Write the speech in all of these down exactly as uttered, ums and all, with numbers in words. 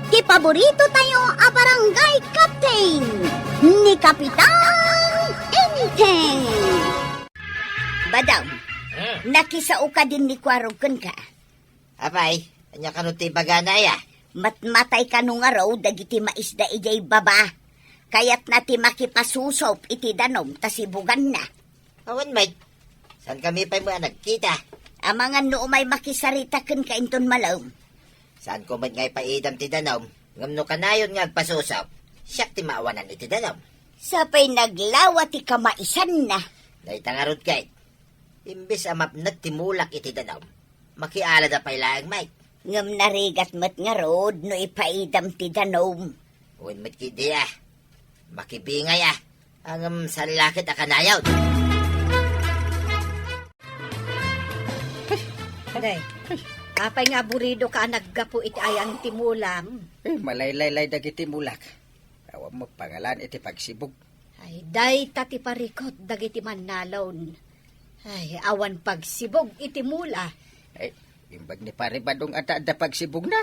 Ti paborito tayo a barangay captain, ni Kapitan Enteng. Badam, hmm, nakisao kadin ni Kuarog kenka. Apay, ania kano ti ibagana, aya? Matmatay kano ngarud dagiti maisda idiay baba. Kayatna ti makipasusup iti danum ta sibuganna. Awan met. Saan kami pay met a nagkita? Amangan no umay makisarita kenka inton malem. Saanko met nga ipaidam ti danum, ngem no kanayon nga agpasusup, siak ti maawanan iti danum. Sapay naglawa ti kamaisanna. Dayta ngarud ket, imbes a mapnek ti mulak iti danum, makialada pay laeng met. Ngem narigat met ngarud no ipaidam ti danum. Wen met ketdi a. Makibingay a. Ngem saan la ket a kanayon. Day, apay nga aburidoka a naggapu iti ayang ti mulam? Eh, malaylay lay dagiti mulak. Awan met pangalan iti pagsibug. Ay, dayta ti parikut dagiti mannalon. Ay, awan pagsibug iti mula. Ay, imbag ni Pare Badong a adda pagsibugna.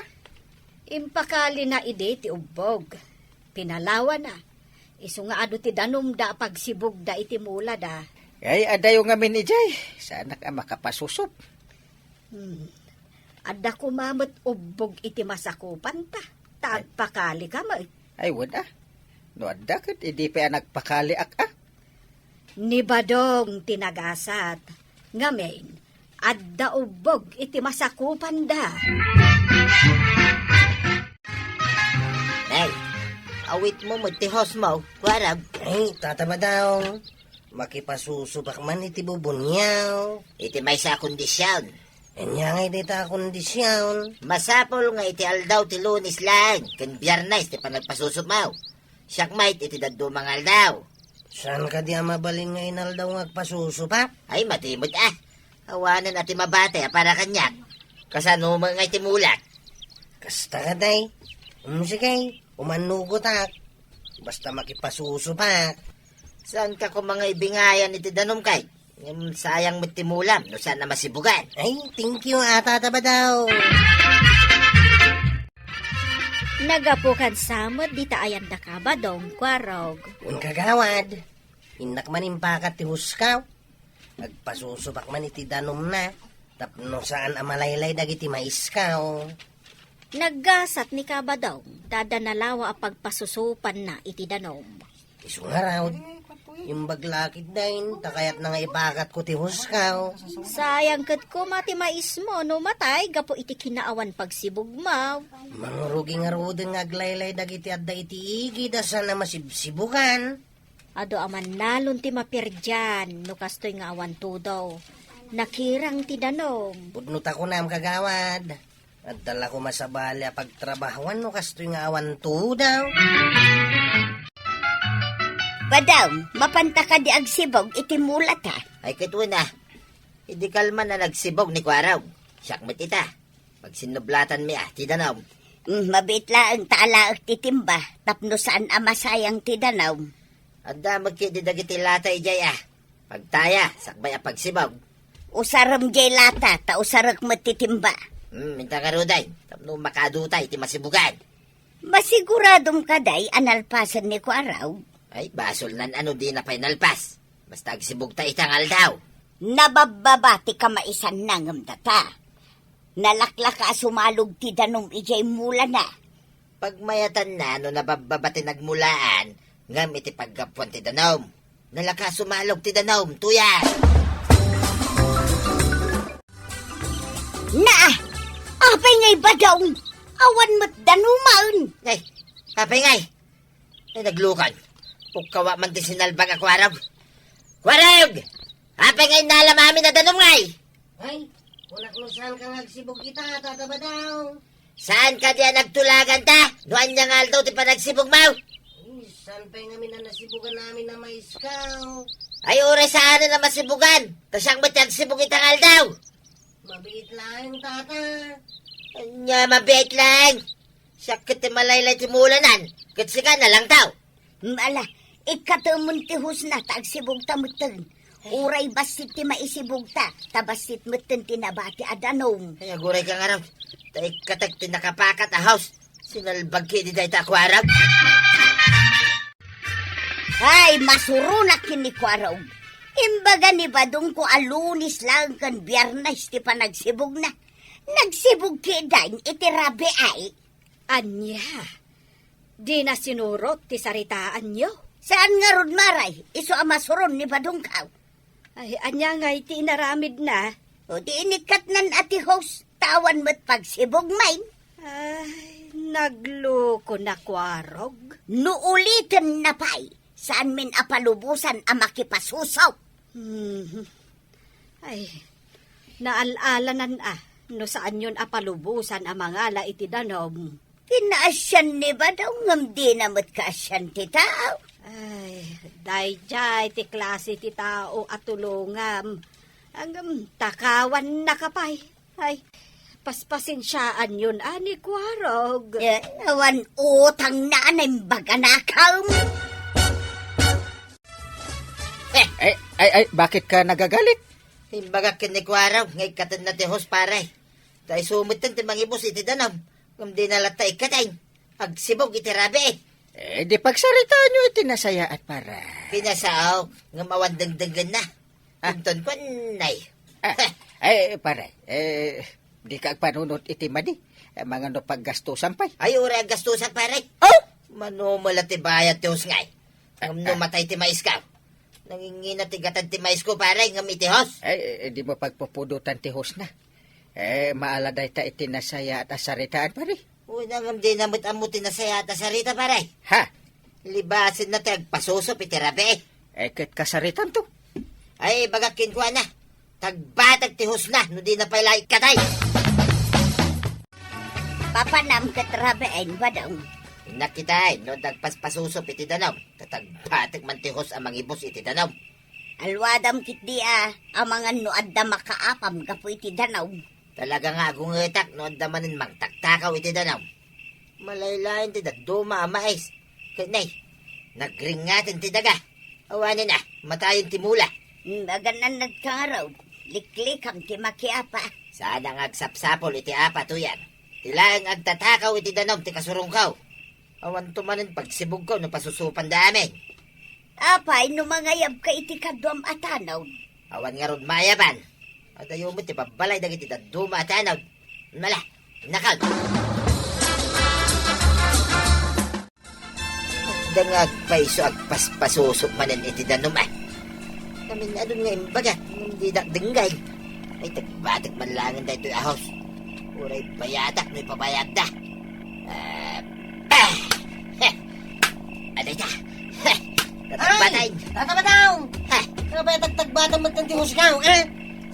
Impakalina idi ti ubbog. Pinalawana. Isu nga adu ti danumda a pagsibugda iti mulada. Ay, adayo ngamin idiay. Saanak a makapasusup. Hmm. Adda koma met ubbog iti masakupanta, ta agpakalika met. Ay, wen a. No adda ket idi pay a nagpakaliak a. Ni Badong ti nagasat. Ngamin, adda ubbog iti masakupanda. Nay, awitmo met ti hosmo, Kuarog. Ay, Tata Badong. Makipasusupak man iti bubuniaw. Iti maysa a kondision. Ania ngay dayta a kondision? Masapul nga iti aldaw ti Lunes laeng ken Biernes ti panagpasusupmo. Siak met iti dadduma nga aldaw. Saan kadi a mabalin nga inaldaw nga agpasusupak? Ay, madi met a. Awanen a ti mabati a para kaniak. Kasano met ngay ti mulak? Kasta kadi. Um, sige, umannugotak. Basta makipasusupak. Saanka koma nga ibingayan iti danum kay? Ngem sayang met ti mulam no saan a masibugan. Ay, thank you, a Tata Badong. Nagapu kadi sa met dita ayan daka Badong, Kuarog. Wen, Kagawad, innak man impakat ti huskaw. Agpasusupak man iti danumna, tapno saan a malaylay dagiti maiskaw. Naggasat ni Kabadong, ta adda nalawa a pagpasusupanna iti danum. Isu ngarud, imbag la ketdin, ta kayatna nga ipakatko ti huskaw. Sayang ket koma ti maismo no matay gapu iti kinaawan pagsibugmo. Mangrugi ngaruden nga aglaylay dagiti adda iti igid a saan a masibsibugan. Adu a mannalon ti maperdian no kastoy nga awan tudo. Nakirang ti danum. Pudno ta kunam, Kagawad. Adda la koma sabali a pagtrabahuan no kastoy nga awan tudo. Badam, mapanta kadi agsibug iti mulata? Ay, ket wen a. Idi kalman a nagsibug ni Kuarog. Siak met ita. Pagsinnublatan mi a, ti danum. Mm, mabiit laeng ta alaek ti timba, tapno saan a masayang ti danum. Adda met ketdi dagiti lata idiay a. Pagtaya, sakbay a pagsibug. Usarem diay lata, ta usarek met ti timba. Hmm, inta ngaruden, tapno makaadu tay ti masibugan. Masiguradom kadi a nalpasen ni Kuarog? Ay, basolnan a no dina pay nalpas. Basta agsibug ta ita nga aldaw. Nababbaba ti kamaisanna ngem data. Nalaklaka a sumalog ti danum idiay mulana. Pagmayatanna no nababbaba ti nagmulaan, ngem iti paggapuan ti danum. Nalaka a sumalog ti danum, tuya! Naa! Apay ngay, Badong? Awan met danumen! Ay, apay ngay? Ay, naglukan. Pukkawa man ti sinalbag a Kuarog. Kuarog! Apay ngay nalam amin a danum ngay? Ay, kunak no saan ka nga agsibug ita, Tata Badong. Saan kadi a nagtulagan ta? No ania nga aldaw ti panagsibugmo? Ay, saan pay ngamin a nasibugan amin a maiskaw? Ay, uray saanen a masibugan. Ta siak met ti agsibug ita nga aldaw. Mabiit laeng, Tata. Ania, mabiit laeng? Siak ket ti malaylay ti mulanan, ket sika, nalangtaw. Ala, ikkatemon ti husna ta agsibugta metten. Uray bassit ti maisibugta, ta bassit metten ti nabati a danum. Ay, aguray ka ngarud. Ta ikkatek ti nakapakat a house. Tinalbag kidi dayta a kuarog. Ay, masuronak ken ni Kuarog. Imbaga ni Badongko a Lunes laeng ken Biyernes ti panagsibugna. Nagsibug kitaen iti rabii. Ania? Dina sinurot ti saritaanyo? Saan ngarud, Maray, isu a masuron ni Badongko. Ay, ania ngay ti inaramidna? O di inikkatnan a ti host, ta awan met pagsibug main. Ay, nagloko na Kuarog. No ulitenna pay, saan min a palubosan a makipasusop. Mhm. Ay, naal-alanan a, no saanyon a palubosan a mangala iti danum. Kinaasian ni Badong ngem dina met kaasian ti tao. Ay, daydiay ti klase ti tao a tulongam. Ngem takawanna ka pay. Ay, paspasensiaanyon a ni Kuarog. Eh, awan utangna a naimbag a nakam. Eh, ay, ay, ay, bakit ka nagagalit? Imbagak ken ni Kuarog nga ikkatenna ti host, pare. Ta isu metten ti mangibus iti danum. Ngem dina latta ikkaten. Agsibug iti rabii. Eh, di pagsaritaanyo iti nasayaat, pare. Pinasaok, ngem awan dengdenggenna. Ah. Inton kuan, nay. Ah, Heh. Eh, pare, eh, di ka agpanunot iti madi. Eh, mangano paggastusan pay. Ay, uray aggastusan, pare. Oh! Mano met la ti bayad ti host ngay. Ngem no Ah, ah. matay ti maiska. Nangingina ti gatad ti maisko, pare, ngem iti host. Ay, eh, di mo pagpupudotan ti host na. Eh, maala dayta iti nasayaat a saritaan, pare. Uy, ngem dina met ammo ti nasayaat a sarita, pare. Ha? Libasenna ti agpasusop iti rabii. Eh, ket kasaritanto. Ay, ibagak kenkuana. Tagbatek ti host na, no dina pay la ikkaten. Papanam ket rabiin, Badong. Nakitaen, no adda agpaspasusop iti danum, ta tagbatek man ti host a mangibus iti danum. Alwadam ketdi a, amangan no adda makaapam gapu iti danum. Talaga nga agungetak no adda manen mangtaktakaw iti danum. Malaylayen ti dadduma a mais. Ket nay, nagringngaten ti daga. Awanen a, matayen ti mula. Hmm, agan-annad ka ngarud. Liklikam ti makiapa. Saan nga agsapsapul iti apa, tuyang. Ti laeng agtatakaw iti danum ti kasurongko. Awanto manen pagsibugko no pasusupanda amin. Apay no mangayabka iti kaduam a tanod? Awan ngarud mayaban. Adayo met ti babbalay dagiti dadduma a tanod. Mala, nakag. Adda nga agpayso agpaspasusop manen iti danum, a. Naminadon nga imbagak, ngem didak denggay. Ay, tagbatek man laengen daytoy a host. Uray bayadak no ipabayadda. Ah, ah, heh. Adayta. Heh. Tatagbatay. Ay, Tata Badong! Heh. Nga ba tagtagbatan met ti host nga, eh?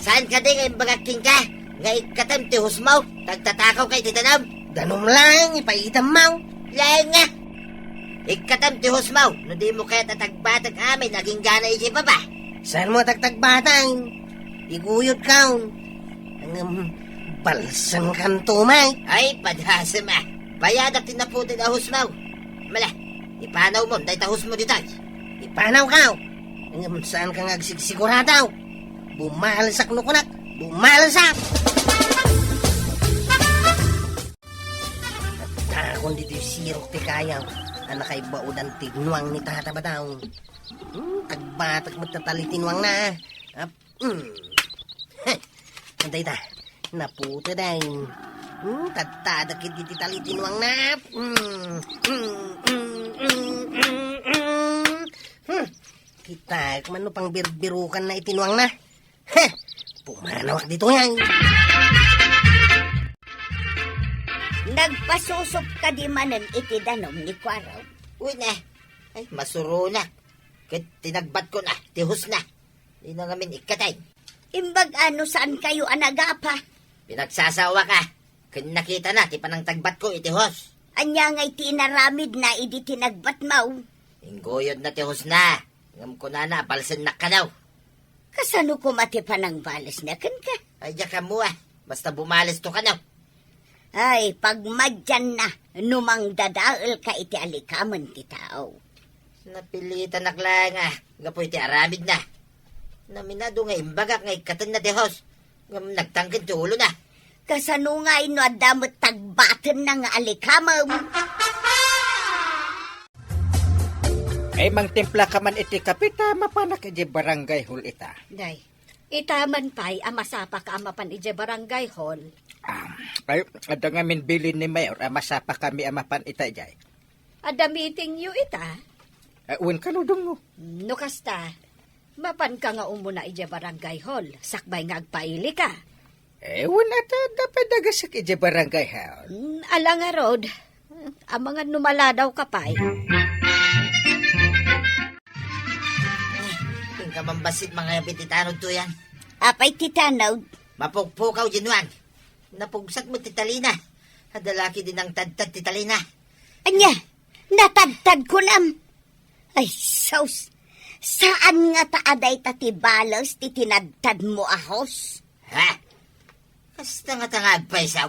Saan kadi nga imbagak kenka? Nga ikkatem ti host mo? Tagtatakaw ka iti danum? Danum laeng, ipaitam mo. Laeng nga. Ikkatem ti host mo, no di mo kayat a tagbatek amin, agingga na iti baba. Saan mo tagtagbatan? Iguyod kaon. Ngem, balsen kanto, may. Ay, padasem a. Bayadak ti naputed a host mo. Mala, ipanaw mo, dayta host mo ditoy. Ipanaw ka. Ngem, saan ka nga agsigsigurado? Bumalesak no kunak. Bumalesak! Takon ditoy sirok ti kayaw a nakaibaodan ti nuang ni Tata Badong. Hmm, tagbatek met ti tali ti nuangna. Ap-, hmm. Heh, adayta, naputed ay. Hmm, tadtadak iti tali ti nuangna. Hmm, hmm, hmm, hmm, hmm, hmm. Hmm, kitaek man no pangbirbirukanna iti nuangna. Heh! Pumanawak ditoy ay. Nagpasusop kadi manen iti danum ni Kuarog? Uy, ne. Ay, masuronak. Ket tinagbatko na, ti host na. Dina ngamin ikkaten. Imbag a no saan kayo a nagapa? Pinagsasawak a. Ken nakitana ti panangtagbatko iti host. Ania ngay ti inaramidna idi tinagbatmo? Ingguyodna ti host na. Ngem kunana a balsennak kano. Kasano koma ti panangbalesna kenka? Ay, diak ammo a. Basta bumalesto kano. Ay, pagmadianna no mangdadaelka iti alikamen ti tao. Napilitanak laeng a gapu iti aramidna. Naminado nga imbagak nga ikkatenna ti host. Ngem nagtangken ti ulona. Kasano ngay no adda met tagbatenna nga alikamem? Ay, mangtimpla ka man iti kape ta mapanak iti barangay hall ita. Day, ita man pay a masapaka a mapan iti barangay hall. Ah, ay, adda ngamin bilin ni Mayor a masapakami a mapan ita, jay. Adda meeting yu ita? Ah, wen kano, Dungo? No kasta, mapanka nga umuna iti barangay hall, sakbay nga agpailika. Eh, wen ata, adda pay dagasek iti barangay hall. Mm, ala ngarud, amangan no maladawka pay. Inka man bassit mangayab iti tanod to yan. Apay ti tanod? Mapukpukaw, Jinwang. Napugsat met ti talina. Adda la ketdi nangtadtad ti talina. Ania? Natadtad kunam? Ay, sus! Saan ngata a dayta ti bales ti tinadtadmo a hose? Ha? Kasta ngata nga agpaysaw?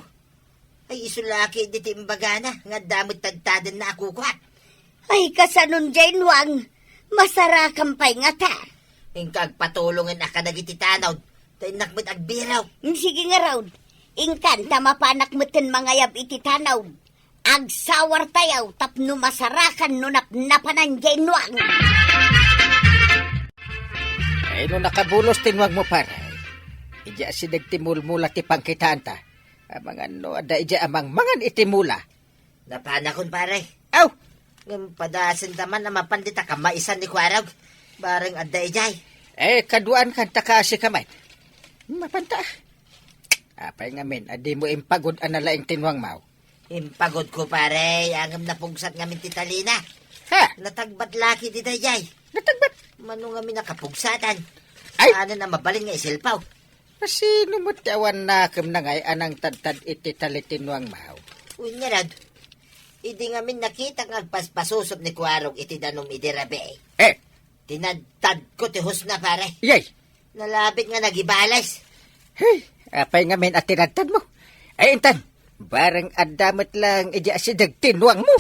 Ay, isu la ketdi ti imbagana nga adda met tadtadenna a kukuak. Ay, kasanon, Jinwang? Masarakan pay ngata. Inka agpatulongen a kadagiti tanod, ta innak met agbirok. Mm, sige ngarud. Inkan ta mapanak metten mangayab iti tanod. Agsawartayo tapno masarakan no napnapanan, Jinwang. Ay, no nakabulos ti nuangmo, pare. Idiay asideg ti mulmula ti pangkitaanta. Amangan no adda idiay a mangmangan iti mula. Napanakon, pare. Aw! Ngem padasenta man a mapan dita kamaisan ni Kuarog. Bareng adda idiay. Eh, kaduaan kanta ka sika met. Mapanta. Apay ngamin, a dimo impagod a nalaing ti nuangmo? Impagodko, pare, ngem napugsat ngamin ti talina. Ha? Natagbat la ketdi daydiay. Natagbat? Mano ngamin a kapugsatan? Ay! Saanen a mabalin nga isilpaw. Kasino met ti awan nakem nangay a nangtadtad iti tali ti nuangmo? Wen ngarud, idi ngamin nakitak nga agpaspasusop ni Kuarog iti danum idi rabii. Eh! Tinadtadko ti hosna, pare. Yay! Nalabit nga nagibales. Hey, apay ngamin a tinadtadmo? Ay, intan, bareng adda met lang idiay asideg ti nuangmo.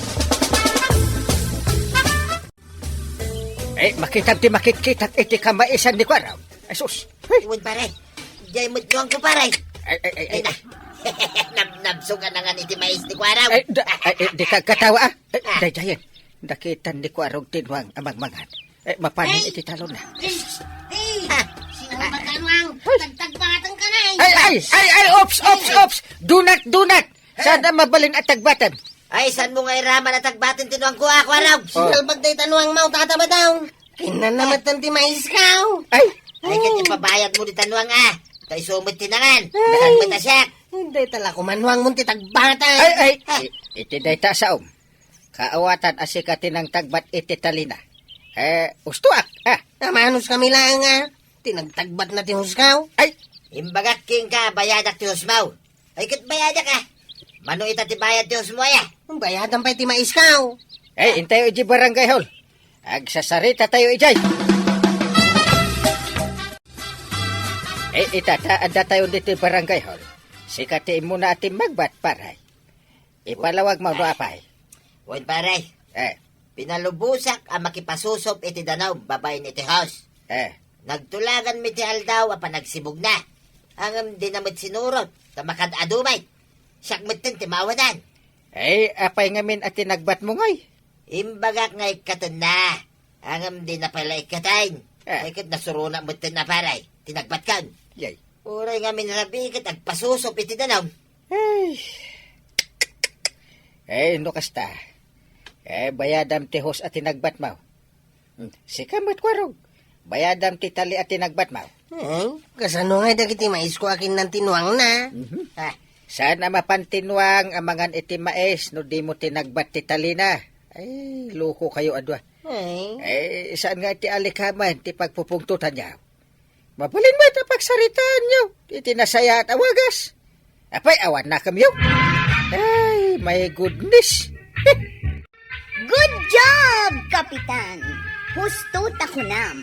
Eh, makitam ti makitkitak iti kamaisan ni Kuarog. Ay, sus. Hey. Wen, pare. Diay met nuangko, pare. Ay, ay, ay, ay. Ay, na. Nab-, nabsog a nangan iti mais ni Kuarog. Ay, da-, ay, ay, dika agkatawa, ah. Ay, ah. Daydiayen. Nakitan ni Kuarog ti nuang a mangmangan. Eh, mapanin iti talonna. Ay! Ay! Ah. Sino ba ka, nuang? Ay! Tagtagbatanka na, eh! Ay, ay, ay, ay, ops, ops, ops! Do not, do not! Saan a mabalin a tagbatem? Ay, saan mo nga iraman a tagbaten ti nuangko, ah, Kuarog? Oh. Sinalbag dayta nuangmo, tatabadaw. Kinanamatan ti maiskaw. Ay! Ay, ket ipabayad mo dita nuang, ah. Ta isu met ti nangan. Ay! Nakan met a siak. Dayta la koma nuangmon ti tagbatem. Ay, ay! Ah. I-, iti dayta a saom. Kaawatan a sika ti nangtagbat iti talina. Eh, ustoak, ah. Amanos kami laeng, ah. Ti nagtagbatna ti hoskaw. Ay! Imbagak kenka, bayadak ti hosmo. Ay, ket bayadak, ah. Mano ita ti bayad ti hosmo, aya? Bayadam pay ti maiskaw. Eh, intayo iti barangay hall. Agsasaritatayo idiay. Eh, ita, ta addatayo ditoy barangay hall. Sika ti immuna a timmagbat, pare. Ipalawagmo no apay. Wen, pare. Eh. Pinalubosak a makipasusop iti danum babaen iti hose. Eh. Nagtulaganmi ti aldaw a panagsibugna. Ngem dina met sinurot, ta makad-adu met. Siak metten ti maawanan. Eh, apay ngamin a tinagbatmo ngay? Imbagak nga ikkatenna. Ngem dina pay la ikkaten. Eh. Ay, ket nasurona metten a, pare. Tinagbatkan. Yay. Uray ngamin rabii ket agpasusop iti danum. Ay. Eh, no kasta. Eh, bayadam ti hose a tinagbatmo. Hmm, sika met, Kuarog. Bayadam ti tali a tinagbatmo. Eh, kasano ngay dagiti maisko a kinnan ti nuangna? Mhm. Ah. Saan a mapan ti nuang a mangan iti mais no dimo tinagbat ti talina? Ay, lokokayo a dua. Ay. Eh, saan nga iti alikaman ti pagpupungtotanyo? Mabalin met a pagsaritaanyo iti nasayaat a wagas. Apay, awan nakemyo? Ay, my goodness. Good job, Kapitan! Husto ta kunam.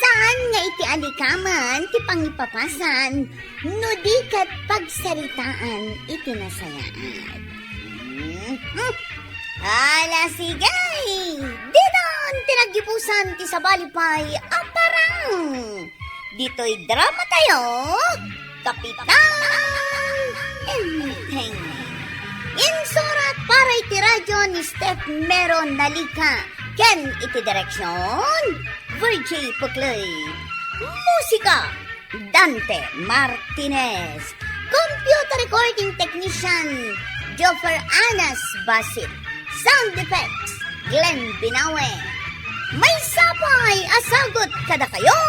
Saan nga iti alikaman ti pangipapasan no di ket pagsaritaan iti nasayaat? Mhm. Ala, sige! Ditan ti naggibusan ti sabali pay a parang! Ditoy drama tayo, Kapitan John Steph Meron Nalika, ken iti direksyon, Virgie Puclay. Musika, Dante Martinez. Computer recording technician, Joffer Anas Basit. Sound effects, Glenn Binawe. Maysa pay a sagut kadakayo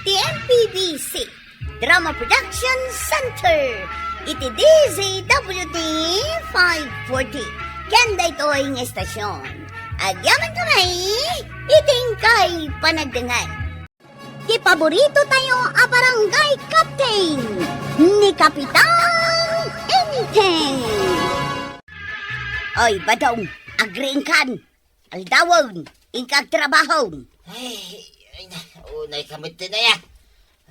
ti M P B C Drama Production Center iti D Z W T five forty. Ken daytoy nga estasyon, agyaman kami iti inkay panagdengngeg. Ti paborito tayo a barangay captain, ni Kapitan Enteng. Oy, Badong, agriingkan. Aldawen, inka agtrabaho. Ay, ay na, unay ka met ti naya.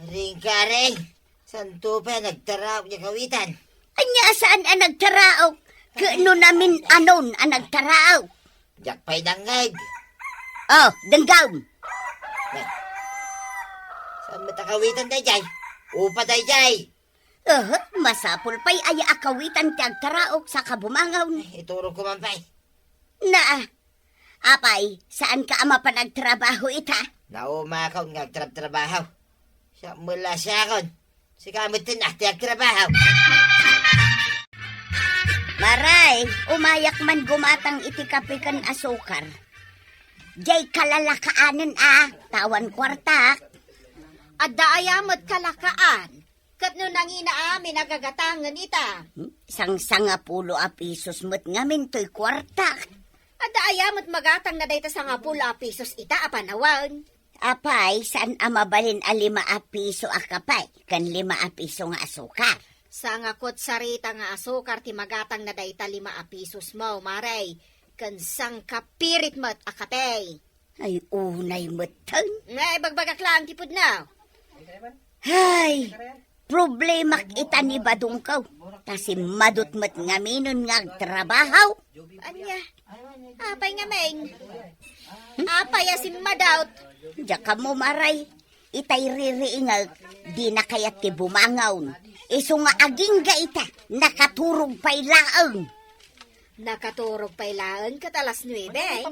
Ring ka, ring. Santo pa, nagtaraok niya kawitan. Anya saan a nagtaraok? Kano namin anon a nagtaraok? Diak pay dangngeg. Oh, denggem. Ay. Saan met a kawitan dayjay? Upa dayjay. Oh, masapul pay aya a kawitan ti agtaraok sa kabumangaw. Ay, iturog ko man pay. Naa, apay, saan ka a mapan agtrabaho ita? Naumakon nga agtrabtrabaho. Siya mula siya kon. Sika met ti na ti agtrabaho. Maray, umayak man gumatang iti kape ken asukar. Jay kalalakaanen a, tawan kuartak. Adda aya met kalakaan? Ket no nangina a minagagatangen ita. Hmm? Sangsangapulo a pisos met ngamin toy kuartak. Adda aya met magatangna dayta sangapulo a pisos ita a panawen? Apay, saan a mabalin a lima a piso a kape ken lima a piso nga asukar? Sangakutsarita nga asukar ti magatangna dayta lima a pisos mo, Maray, ken sangkapirit met a kape. Ay, unay metten. Nga, ibagbagak laeng ti pudno. Hay, problemak ita ni Badongko. Ta simmadot met ngaminen nga agtrabaho. Anya? Apay ngamin? Apay a simmadot? Diak ammo, Maray. Itay ririingek, dina kayat ti bumangaw. Isu nga agingga ita, nakaturog pay laeng. Nakaturog pay laeng ket alas nuebe.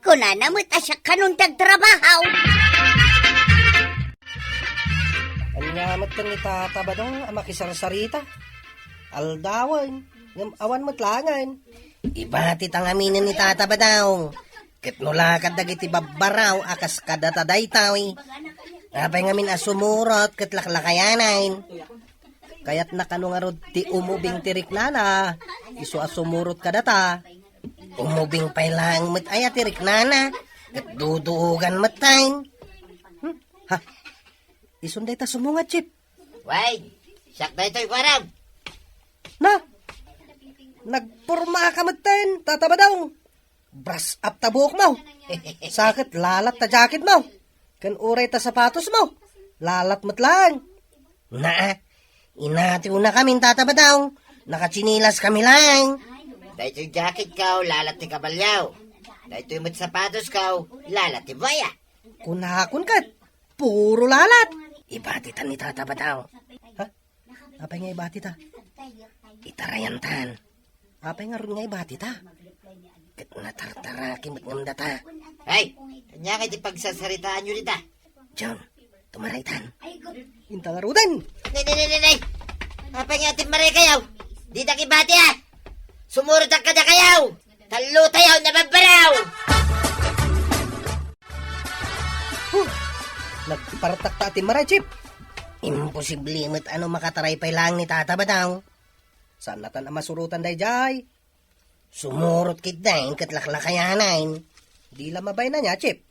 Kunana met a siak kanon ti agtrabaho. Ania met ken ni Tata Badong a makisarsarita? Aldawen, ngem awan met laengen. Ibati ta ngaminen ni Tata Badong. Ket no lakad dagiti babbaraw a kas kadata daytoy, apay ngamin a sumurot ket laklakayanen? Kayatna kano ngarud ti umubing ti riknana, isu a sumurot kadata. Umubing pay laeng met aya ti riknana, ket duduogan met tayo. Hmm? Ha? Isun dayta sumungad, Chip. Way, siak daytoy, kuarem. Na, nagporma ka met tayo, Tata Badong. Brush up ta buokmo. Sa ket lalat ta jacketmo. Ken uray ta sapatosmo. Lalat met laeng. Naa, inatiwnakamin, Tata Badong. Nakatsinilaskami laeng. Daytoy jacketko, lalat ti kabalio. Daytoy met sapatosko, lalat ti buaya. Kunakon ket, puro lalat. Ibatitan ni Tata Badong. Ha? Apay nga ibatita? Itarayantan. Apay ngarud nga ibatita? Ket natartaraki met ngem data. Ay, ania ngay ti pagsasaritaanyo dita? John, tumaraytan. Inta ngaruden. Nay, nay, nay, nay, nay. Apay nga atin maray kayo? Didak ibati, a. Sumurotak kadakayo. Tallo tayo, nababbaraw. Huh! Nagpartak ta ti maray, Chip. Imposible met a no makataray pay laeng ni Tata Badong. Saan natan a masurotan dayjay? Sumurot ketdin ket laklakayanen. Di la mabayna nia, Chip.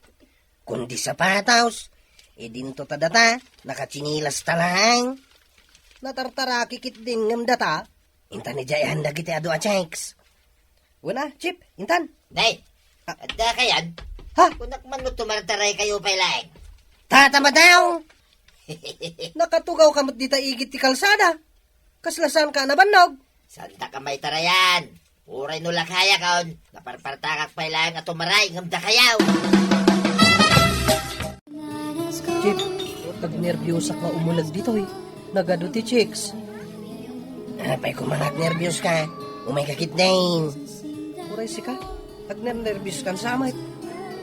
Kundi sapatos, idinto ta data, nakatsinilas ta laeng. Natartaraki ketdin ngem data. Inta ni Jayan dagiti adu a chicks. Wen a, Chip, intan. Nay, adda kayan? Ha? Kunak man no tumartaray kayo pay laeng. Tata Badong! Nakatugaw ka met dita igid ti kalsada. Kasla saan ka a nabannog? Santa ka maitarayan. Uray no lakayakon, naparpartakak pay laeng a tumaray ngem dakayaw. Chip, nagnerbiyosak nga umulag ditoy. Nagadu ti chicks. Apay koma nga agnerbiyoska? Umay ka ketdin. Ay, sika, agnernerbios kan sa met.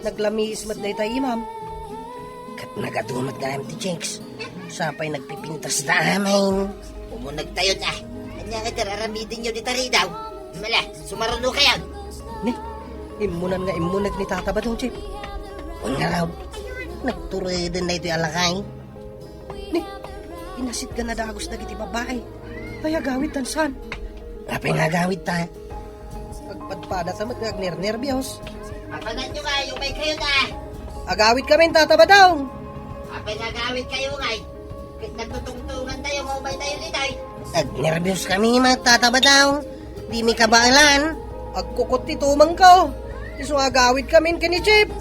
Naglamiis met dayta imam. Ket nagadu met gayam ti chicks. Sapay nagpipintas da amin. Umunegtayon, ah. Ania nga ti ar-aramidenyo dita ridaw? Mala, sumaruno kayon. Ni, immunan nga immuneg ni Tata Badong, Chip. Wen ngarud, nagtureden daytoy a lakay. Ni, inasitgan a dagus dagiti babbai. Ay, agawid tan saan? Apay nga agawid ta? Agpadpada ta met nga agnernerbios. Apananyo nga, umaykayo na. Agawid kami, Tata Badong. Apay nga agawid kayo ngay? Ket nagtutungtungan tayo nga umay tayo ditoy. Agnerbios kami, Tata Badong. Di mi kabaelan. Agkukot ti tumengko. Isu agawid kami ken ni Chip.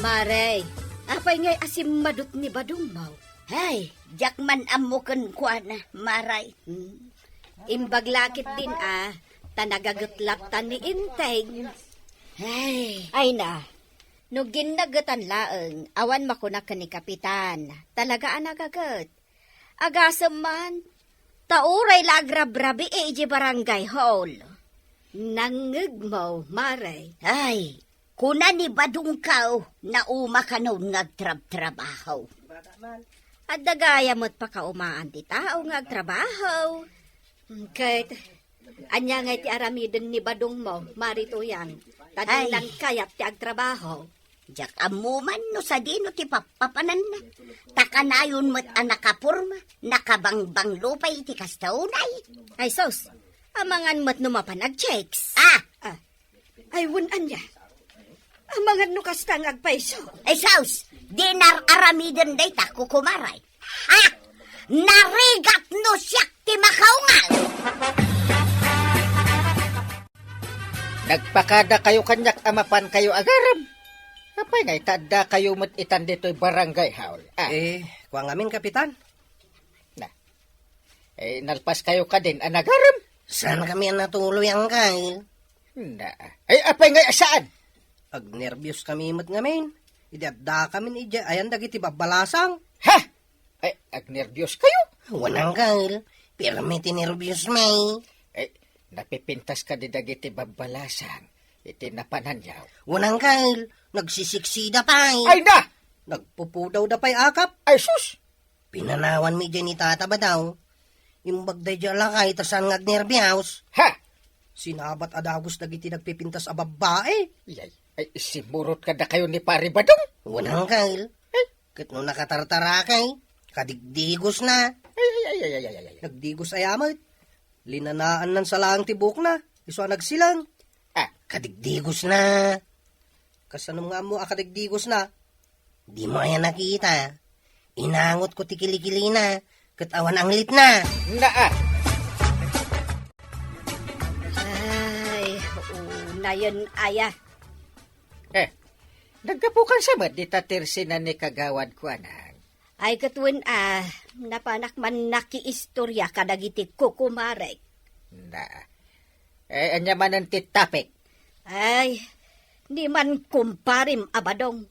Mare, apay ngay a simmadut ni Badong mo? Hay, diak man ammo kenkuana, Mare. Hmm. Imbag la ketdin a, ta nagagetlak ta ni Enteng. Hay. Ay na, no ginnagetan laeng, awan makuna ken ni Kapitan. Talaga a nagaget. Agasem man, ta uray la agrabrabii idiay barangay hall. Nangngegmo, Mare. Ay, kuna ni Badongko, nauma kanon nga agtrabtrabaho. Adda gayam met pakaumaan ti tao nga agtrabaho. Ket, ania ngay ti aramiden ni Badong mo, Mare Tuyang? Ta dinan kayat ti agtrabaho. Diak ammo man no sadino ti pappapananna. Ta kanayon met a nakaporma, nakabangbanglo pay iti kasta unay. Ay sus, amangan met no mapan agchicks. Ah! Ah. Ay, wen ania? Amangan no kasta nga agpayso. Ay sus, dinar-aramiden dayta, kukumaray. Ha? Narigat no siak ti makaungan! Nagpakadakayo kaniak a mapankayo agarem. Apay nga itaddakayo met itan ditoy barangay hall? Ah. Eh, kua ngamin, Kapitan. Na. Eh, nalpaskayo kadin a nagarem? Saan kami a natuloy, Angkal? Na. Ay, apay nga saan? Agnerbios kami met ngamin. Idi adda kami idiay ayan dagiti babbalasang. Ha? Ay, agnerbios kayo? Wen, Angkal. Pirmi ti nerbios mi. Ay, napipintas ka di dagiti babbalasang iti napananyaw. Wen, Angkal. Nagsisiksida pay. Ay na! Nagpupudaw da pay akap. Ay sus! Pinanawan mi idiay ni Tata Badaw. Imbag daydiay a lakay ta saan nga agnerbios. Ha? Sinabat a dagus dagiti nagpipintas a babbai. Ay, ay, simurot kadakayo ni Pare Badong? Wen, Angkal. Ay. Ket no nakatartarakay, kadigdigos na. Ay, ay, ay, ay, ay, ay, ay. Nagdigos aya met. Linanaan nan sa laeng ti buokna. Isu a nagsilang. Ah. Kadigdigos na. Kasano nga ammo a kadigdigos na? Dimo aya nakita? Inangotko ti kilikilina, ket awan anglitna. Naa! Ay, unayen aya. Eh, naggapukan sa met dita tersinan ni kagawad ko, anang? Ay, ket wen a, napanak man nakiistorya kadagiti kukumarek. Na. Eh, ania manen ti topic? Ay, ni man kumparem a Badong.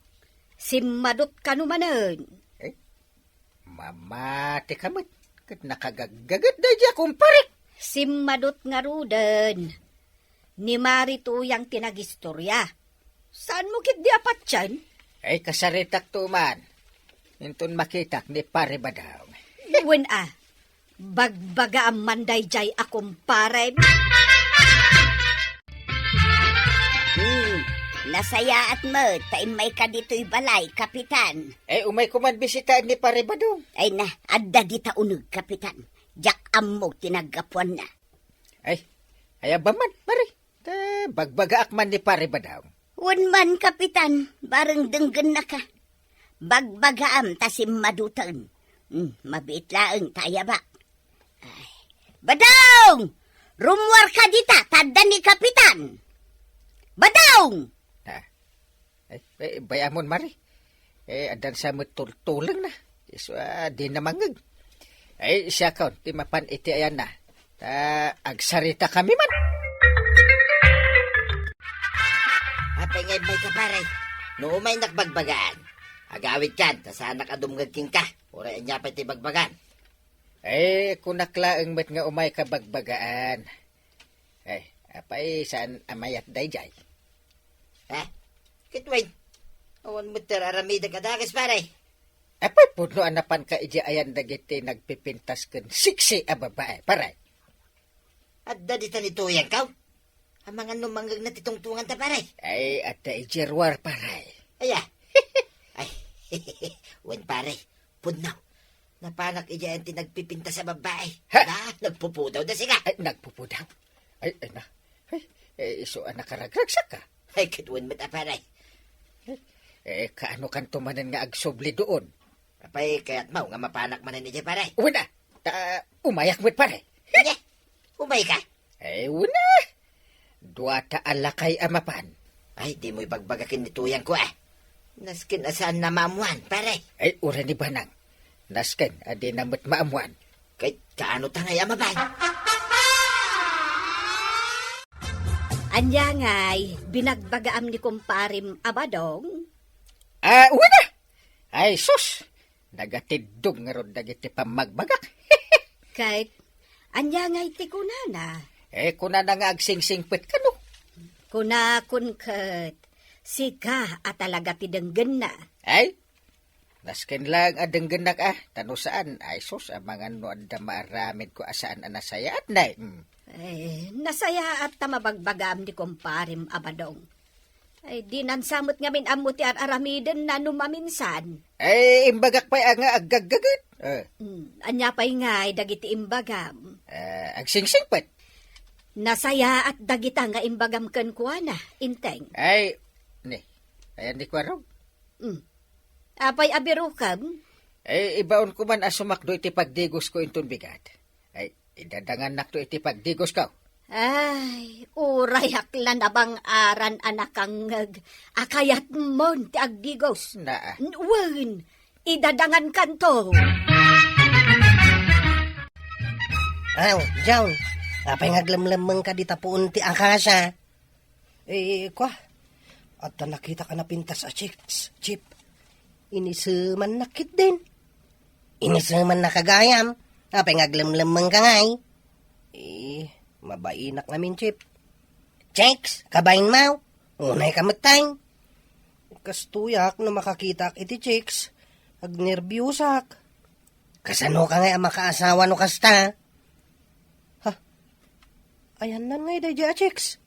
Simmadut kano manen. Eh, mamati ka met. Ket nakagaggaget daydiay a kumparek. Simmadut ngaruden. Ni Mari Tuyang ti nagistorya. Saanmo ketdi a patien? Ay, kasaritak to man. Inton makitak ni Pare Badong. Wen a, bagbagaam man daydiay a kumparem. Hmm, nasayaat met ta immayka ditoy balay, Kapitan. Ay, umayko man bisitaen ni Pare Badong. Ay na, adda dita uneg, Kapitan. Diak ammo ti naggapuanna. Ay, ay, aba man, Mari. Ta bagbagaak man ni Pare Badong. Wen man, Kapitan, bareng denggennaka. Bagbagaam ta simmaduten. Hmm, mabiit laeng ta ayabak. Ay. Badong! Rummuarka dita, ta adda ni Kapitan! Badong! Ah. Ay, ay, bay-amon, Mari. Eh, addan sa met tultulengna. Isu a, di na mangngeg. Ay, siakon, ti mapan iti ayanna. Ta, agsarita kami man. Apay nga immayka, pare? No umaynak bagbagaan, agawidkan, ta saanak a dumngeg kenka. Uray ania pay ti bagbagaan. Eh, kunak laeng met nga umayka bagbagaan. Eh, Apay, saan a mayat dayjay? Ha? Ket wen, awan met ti ar-aramidek a dakes, pare. Apay, pudno a napanka idiay ayan dagiti nagpipintas ken siksi a babae, pare. Adda dita ni Tuyangko? Amangan no mangngegna ti tungtunganta, pare. Ay, adda idiay ruar, pare. Aya. Ay, wen, pare. Pudno. Napanak idiay ayan ti nagpipintas a babae. Ha? Da, nagpupudaw da sika. Ay, nagpupudaw? Ay, ay na. Ay, eh, isu a nakaragragsakka. Ay, ket wen met a, pare. Eh, kaano kanto manen nga agsubli doon? Apay, kayatmo nga mapanak manen idiay, pare? Wen a. Ta, umayak met, pare. Ania? Umayka? Eh, wen a. Duata a lakay a mapan. Ay, dimo ibagbaga ken ni Tuyangko, ah. Nasken a saanna maammoan, pare. Ay, uray ni Banang. Nasken a dina met maammoan. Ket kaano ta ngay a mapan? Ania ngay, binagbagaam ni kumparem a Badong? Ah, wen a. Ay, sus! Nagatiddog ngarud dagiti pammagbagak. Ket ania ngay ti kunana? Eh, kunana nga agsingsingpet kano. Kunakon ket, sika a talaga ti denggenna. Ay, nasken lang a denggennak, ah. Ta no saan, ay sus, amangan no adda maaramidko a saan a nasayaat, nay. Mm. Eh, nasayaat ta mabagbagaam ni kumparem a Badong. Ay, dinan sa met ngamin ammo ti ar-aramidenna no maminsan. Ay, imbagak pay a nga aggaggaget. Eh. Hmm, ania pay ngay dagiti imbagam? Eh, agsingsingpet. Nasayaat dagita nga imbagam kenkuana, Inteng. Ay, ni, ayan di kuarog. Hmm. Apay a birokam? Ay, ibaonko man a sumakdo iti pagdigosko inton bigat. Ay, idadangannakto iti pagdigosko. Ay, urayak la nabang-aran a nakangngeg a kayatmon ti agdigos. Naa. N-, wen, idadangankanto. Aw, John, apay nga aglemlemmengka dita puon ti akasia? Eh, kua, adda nakitak a napintas a chicks, Chip. Inisemannak ketdin. Inisemannaka gayam, apay nga aglemlemmengka ngay? Eh, mabainak ngamin, Chip. Chicks, kabainmo? Unayka met, tay. Kastoyak no makakitaak iti chicks, agnerbiosak. Kasanoka ngay a makaasawa no kasta? Ha? Ayanna ngay daydiay a chicks?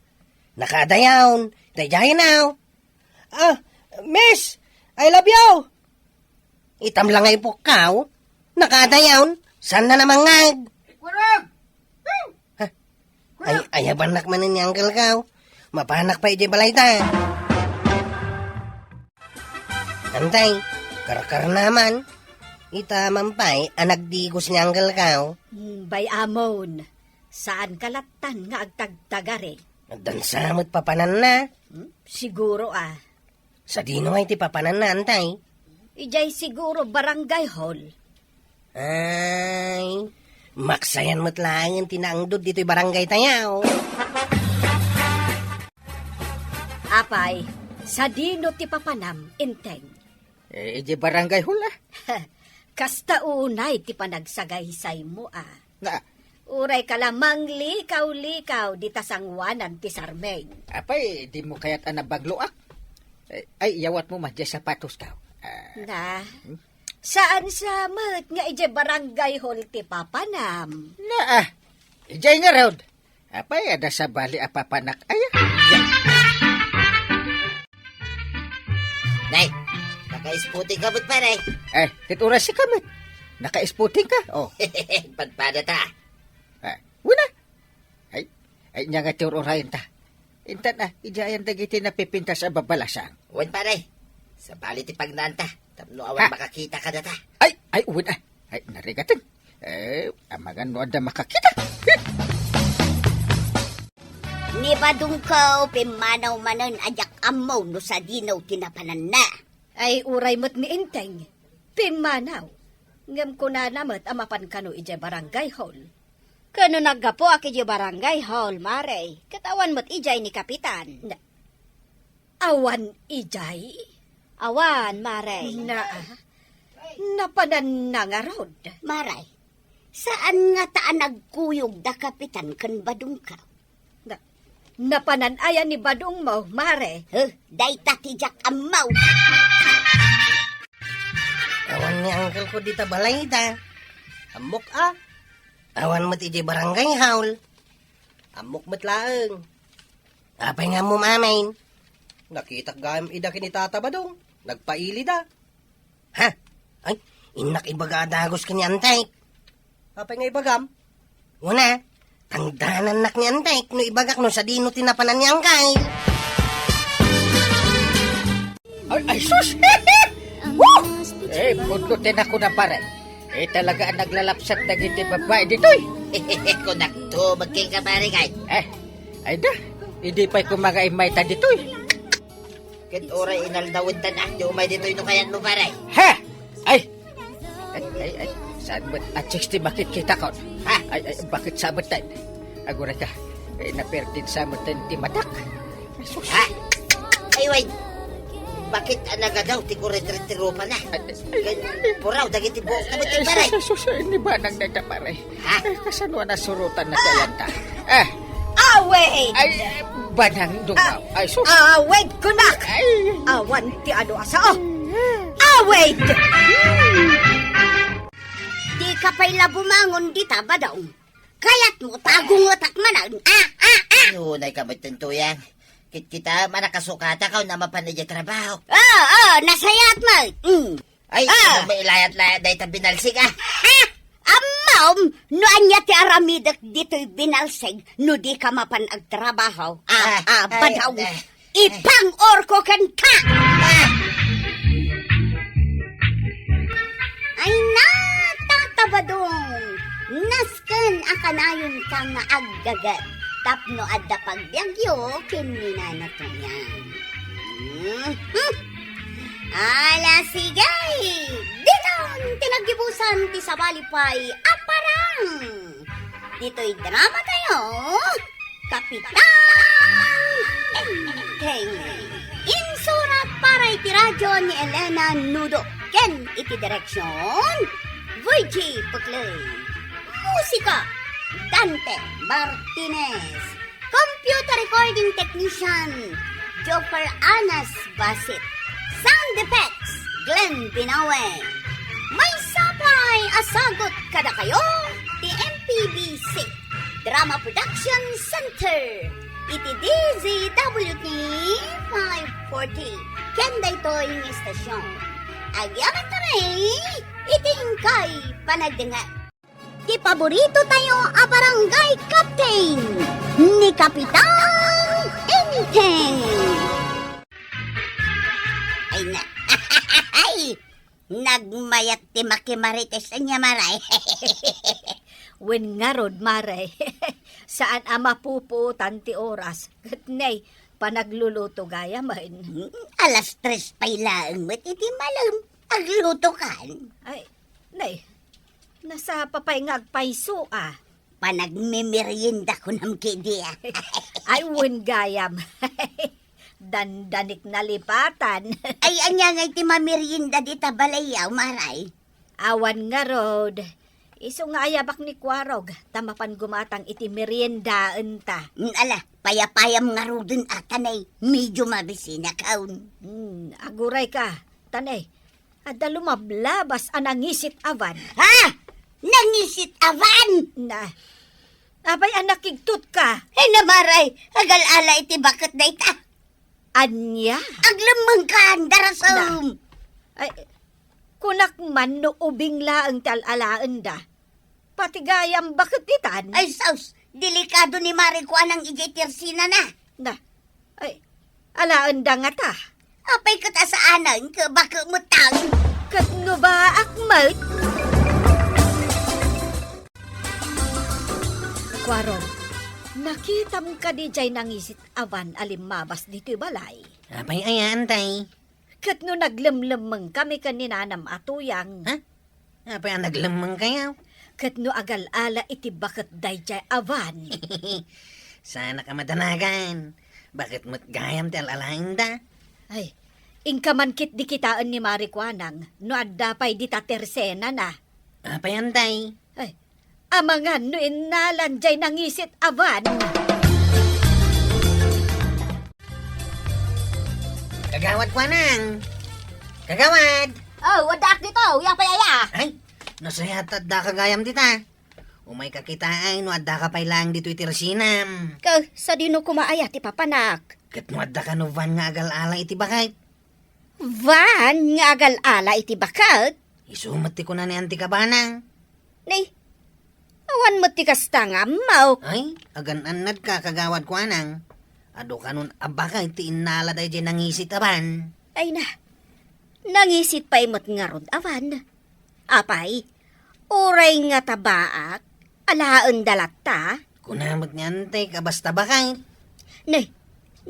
Nakaadayon, daydiay now. Ah, miss, I love you! Itam la nga ipukkaw, nakaadayon, saan na namangngag? Kurag! Ha? Ay, ayabannak manen ni Uncle Kao. Mapanak pay idiay balayta. Antay, karkarna man. Ita man pay a nagdigos ni Uncle Kao. Hmm, bay-amon. Saanka lattan nga agtagtagari. Addan sa met papananna. Hmm? Siguro, ah. Sadino ngay ti papananna, antay? Idiay siguro barangay hall. Ay, maksayan met laengen ti naangdod ditoy barangay tayo. Apay, sadino ti papanam, Inteng? Eh, idiay barangay hall, ah. Kasta unay ti panagsagaysaymo, ah. Na. Urayka la manglikaw-likaw dita sangoanan ti sarmeng. Apay, dimo kayat a nabangloak? Eh, ay, yawatmo man diay sapatosko. Ah. Na. Hmm? Saan sa met nga idiay barangay hall ti papanam? Na, ah. Idiay ngarud. Apay, adda sabali a papanak aya? Nay, naka-isputing ka met, pare. Eh, ket uray sika met. Naka-isputingka, oh. Padpadata. Ah, wen a. Ay, ay, ania nga ti ur-urayenta. Intan a, idiay ayan dagiti napipintas a babalasang. Wen, pare. Sabali ti pagnaanta. Tapno awan makakita kadata. Ay, ay, wen a. Ay, narigaten. Eh, amangan no adda makakita. Ni Badungko, pimmanaw manen a diak ammo no sadino ti napananna. Ay, uray met ni Inteng, pimmanaw. Ngem kunana met a mapan kano idiay barangay hall. Ken no naggapuak idiay barangay hall, Mare, ket awan met idiay ni Kapitan. Na, awan idiay? Awan, Mare. Na, napananna ngarud. Mare, saan ngata a nagkuyog da Kapitan ken Badungko? Na, Napanan aya ni badongmo, mare? Huh, dayta ti diak ammo. Awan ni uncle ko dita balay da. Ammok a. Awan met idiay barangay hall. Ammok met laeng. Apay nga ammom amin? Nakitak gayam ida ken ni Tata Badong. Nagpailida. Ha? Ay, innak ibaga a dagus ken ni Antek. Apay nga ibagam? Una, tangdanannak ni Antek no ibagak no sadino ti napanan ni Angkay. Ay, ay, sus! Woo! Eh, pudno ti nakuna, pare. Eh, talaga a naglalapsat dagiti babae ditoy. Kunakto, magkay ka, pare, kay. Eh, ay da, idi pay kumaga imay ta ditoy. Ket uray inaldawen ta nak, di umay ditoy no kayat mo, pare. Ha? Ay! Ay, ay, ay, saan met a chicks ti makitkitakon? Ha? Ay, ay, bakit sabet tayo? Aguray ka, eh, naperdin sa met ti matak. Ay, sus. Ha? Ay, way. Bakit a nagadaw ti kuret-ret ti rupa na? Ay, ay, ay. Ket puraw, dagiti buok na met ti, ay, pare. Sus, sus, sus, ni banang na ita, pare. Ha? Eh, kasano a nasurotan na kayanta? Eh. Awid! Ay, banang dungaw. Ah, ay, sus. Awid, kunak! Ay. Awan ti adu a sao. Awid! Di ka pay la bumangon dita, Badong. Kayat mo, tagungetak manen. Ah, ah, ah! Unay ka met, Tuyang. Kitkita, manakasukata ka, na mapan idiay trabaho. Oo, oo, nasayaat mo. Mm. Ay, ah! Ano mailayat-layat dayta binalsig, ah? Ha? Ammom, no ania ti aramidek ditoy binalsig, no di ka mapan agtrabaho? Ah, ah, ah, ay, badaw. Ah. Ipang-orko kenka! Ah! Ay, natatabadong! Nasken a kanayonka nga aggaget tapno adda pagbiagyo ken ni Nana Tuyang. Mhm. Ala, sige! Diton ti naggibusan ti sabali pay a parang! Ditoy drama tayo, Kapitan Enteng. Insurat para iti radio ni Elena Nudo ken iti direksyon, Virgie Puclay. Musika, Dante Martinez. Computer recording technician, Joffer Anas Basit. Sound effects, Glenn Binawe. Maysa pay a sagut kadakayo ti M P B C Drama Production Center iti D Z W T five forty. Ken daytoy nga estasyon. Agyaman kami iti inkay panagdengngeg. Ti paborito tayo a barangay captain, ni Kapitan Enteng. Ay na. Ay! Nagmayat ti makimarites ania, Maray. Wen ngarud, Maray. Saan a mapupuotan ti oras. Ket nay, panagluluto gayamen. Hmm, alas tres pay laeng met iti malem. Aglutokan. Ay, nay, nasapa pay nga agpayso, ah. Panagmemerienda kunam kadi, ah. Ay, wen gayam. Dandanik nalipatan. Ay, ania ngay ti mamerienda dita balay, Maray? Awan ngarud. Isu nga ayabak ni Kuarog, ta mapan gumatang iti meriendaenta. Mm, ala, payapayam ngaruden a ta nay, medyo mabisinakon. Mm, aguray ka, ta nay, adda lumablabas a nangisit a van. Ha? Nangisit a van? Na, apay a nakigtot ka? Ay, na, Maray, agal-ala iti baket dayta. Ania? Aglemmengkan, darasem. Na. Ay, kunak man no ubing laeng ti al-alaenda. Pati gayam baket ditan. Ay, sus, delikado ni Mari Kuanang idiay tersinana. Na, ay, alaenda ngata. Apay ket a saanen ket baket met tan. Ket no baak met? Kuarog, nakitam kadi jay nangisit a van a limmabas ditoy balay? Apay aya, Antay? Ket no naglemlemmeng kami ken ni Nanam a Tuyang. Ha? Apay a naglemmeng kayo? Ket no agal-ala iti baket dayjay a van. Saanak a madanagan. Baket met gayam ti al-alaenda. Ay, inka man ketdi kitaen ni Mari Kuanang no adda pay dita tersenana. Apay, Antay? Ay, amangan no innalan jay nangisit a van. Kagawad Kuanang! Kagawad! Oh, addaak dito. Uyang pay aya. Ay, nasayaat ta addaka gayam dita. Umayka kitaay no addaka pay laeng ditoy ti rasinam. Ka, sadino koma aya ti papanak? Ket no adda kano van nga agal-ala iti baket? Van nga agal-ala iti baket? Isu met ti kuna ni Auntie Kabana. Ni, awan met ti kasta nga ammo. Ay, agan-annadka, Kagawad Kuanang. Adu kanon a baket ti innala daydiay nangisit a van. Ay na, nangisit pay met ngarud a van. Apay, uray nga tabaak, alaenda latta? Kuna met ni Auntie a basta baket. Ne,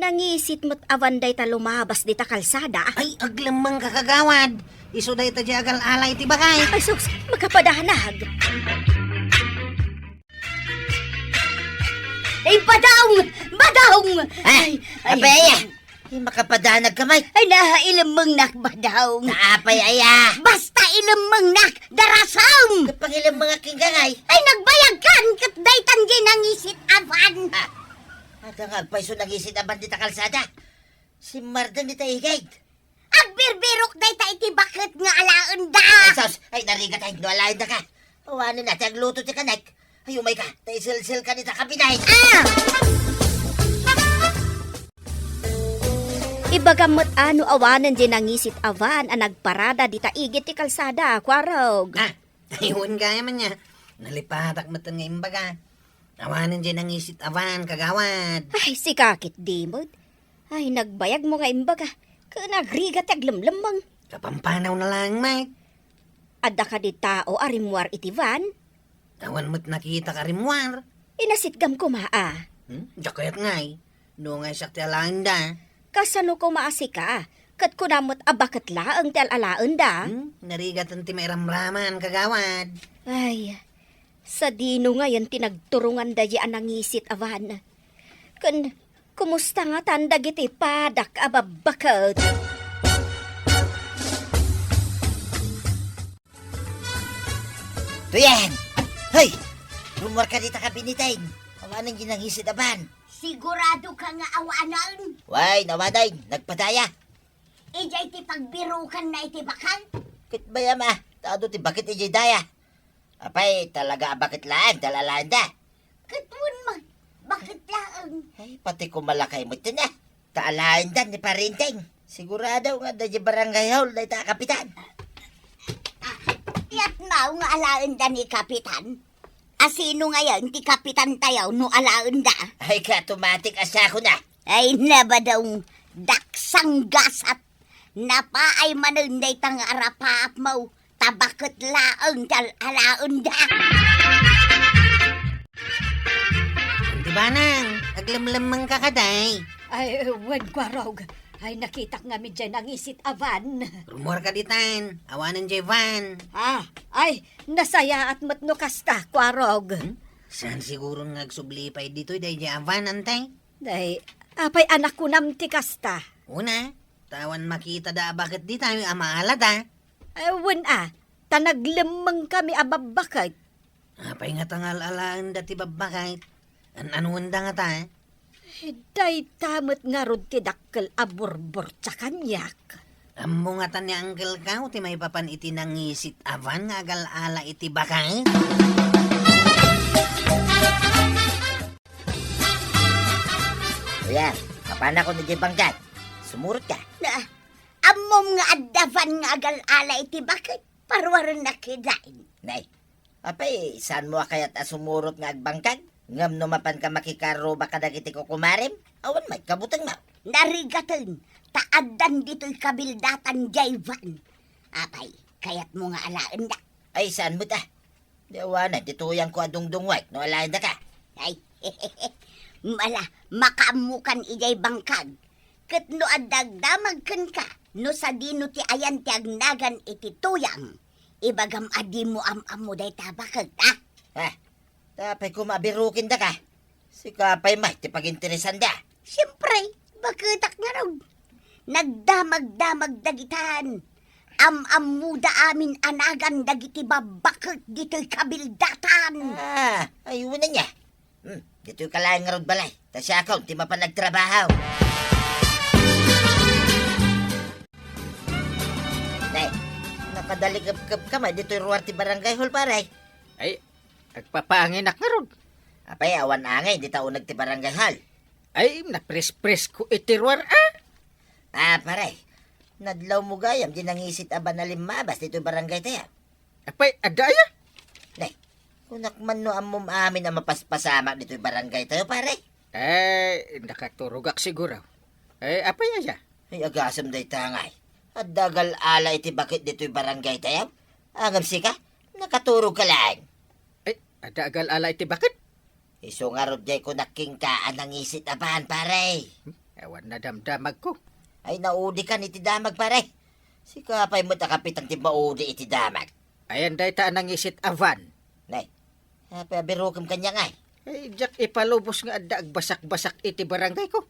nangisit met a van dayta lumabas dita kalsada. Ay, aglemmengka, Kagawad. Isu dayta diay agal-ala iti baket. Ay, sus, makapadanag. Ay, badong! Badong! Ah, ay, ay. Apay aya? Ay, makapadanag ka met. Ay, na, ilemmengnak, badong. Apay aya? Basta ilemmengnak, darasam! Ket pangilemmengak kenka ngay? Ay, nagbayagkan, ket daytan diay nangisit a van. Ah, adda nga agpayso nangisit a van dita kalsada. Simmarden dita igid. Agbirbirok dayta iti baket nga alaenda. Ay, sus! Ay, narigat ay, no alaendaka. Awanen a ti agluto ti kanek. Ay, umayka, ta isilsilka dita kabinay. Ah! Ibagam met a no awanen diay nangisit a van a nagparada dita igid ti kalsada, Kuarog. Ah, ay, wen gayam ania. Nalipatak met nga imbaga. Awanen diay nangisit a van, Kagawad. Ay, sika ketdi met. Ay, nagbayagmo nga imbaga. Ken agrigat ti aglemlemmeng. Kapampanaw na laeng met. Adda kadi tao a rimmuar iti van? Awan met nakitak a rimmuar. Inasitgam koma a. Hmm? Diak kayat ngay. No nga siak ti alaenda. Kasano koma a sika? Ket kuna met a baket laeng ti al-alaenda? Hmm? Narigaten ti mairamraman, Kagawad. Ay, sadino ngayen ti nagturonganda diay a nangisit a van? Ken kumusta ngatan dagiti padak a babbaket? Tuyen! Hoy! Rummuarka dita kabineteng. Awanen diay nangisit a van. Siguradoka nga awanen? Wen, awanen. Nagpadaya. Idiay ti pagbirukanna iti baket? Ket bayam a, ta adu ti baket idiay daya. Apay, talaga a baket laeng ti al-alaenda? Ket wen man, baket laeng. Ay, pati koma lakay met aya. Ta alaendan ni Parinteng. Sigurado nga adda diay barangay hall dayta a kapitan. Ah, yatmaw nga alaenda ni kapitan? A sino ngayen ti kapitantayo no alaenda? Ay, katomatik a siakon a. Ay, nabadong daksang gasat. Napaay manen dayta nga arapaapmo, ta baket laeng ti al-alaenda. Auntie Banang, aglemlemmengka kadi? Ay, wen, Kuarog. Ay, nakitak ngamin diay nangisit a van. Rummuarka ditan, awanen diay van. Ah, ay, nasayaat met no kasta, Kuarog. Hmm? Saan siguron nga agsubli pay ditoy daydiay a van, Auntie? Ay, apay a nakunam ti kasta? Una, ta awan makitada a baket dita a maalada. Ay, wen a, ta naglemmengkami a babbaket. Apay ngata nga al-alaenda ti babbaket? An-anuenda ngata? Ay, dayta met ngarud ti dakkel a burburtia kaniak. Ammo ngata ni Uncle Kao ti maipapan iti nangisit a van nga agal-ala iti baket? Kuya, mapanakon idiay bangkag. Sumurotka. Na, ammom nga adda van nga agal-ala iti baket, paruarennak kitaen. Nay, apay, saanmo a kayat a sumurot nga agbangkag? Ngem no mapanka makikarruba kadagiti kukumarem, awan met kabutengmo. Narigaten, ta addan ditoy kabildatan diay van. Apay, kayatmo nga alaenda? Ay, saan met a? Di awanen ti tuyangko a dungdungwek no alaendaka. Ay, mala, makaammokan idiay bangkag. Ket no adda agdamag kenka, no sadino ti ayan ti agnagan iti tuyang, ibagam a dimo am-ammo dayta a baket, a? Ah, ta apay koma a birukendaka? Sika pay met ti paginteresanda. Siempre, baketak ngarud. Nagdamagdamag dagitan. Am-ammoda amin a nagan dagiti babbaket ditoy kabildatan. Ah, ay, wen ania. Hmm, ditoyka laeng ngarud balay. Ta siakon ti mapan agtrabaho. Dalikepkep ka met ditoy ruar ti barangay hall, pare. Ay, agpapaanginak ngarud. Apay, awan angay dita uneg ti barangay hall? Ay, naprespresko iti ruar, a. Ah, pare, nadlawmo gayam di nangisit a ban a limmabas ditoy barangay tayo. Apay, adda aya? Ne, kunak man no ammom amin a mapaspasamak ditoy barangay tayo, pare. Eh, nakaturogak siguro. Eh, apay aya? Ay, agasem dayta ngay. Adda agal-ala iti baket ditoy barangay tayo. Ngem sika, nakaturog ka laeng. Ay, adda agal-ala iti baket? Isu ngarud jay kunak kenka a nangisit a ban, pare. Hmm, awan nadamdamagko. Ay, naudikan iti damag, pare. Sika pay met a kapitan ti maudi iti damag. Ayan dayta a nangisit a van. Nay, apay a birukem kaniak ngay? Ay, diak ipalubos nga adda agbasakbasak iti barangayko.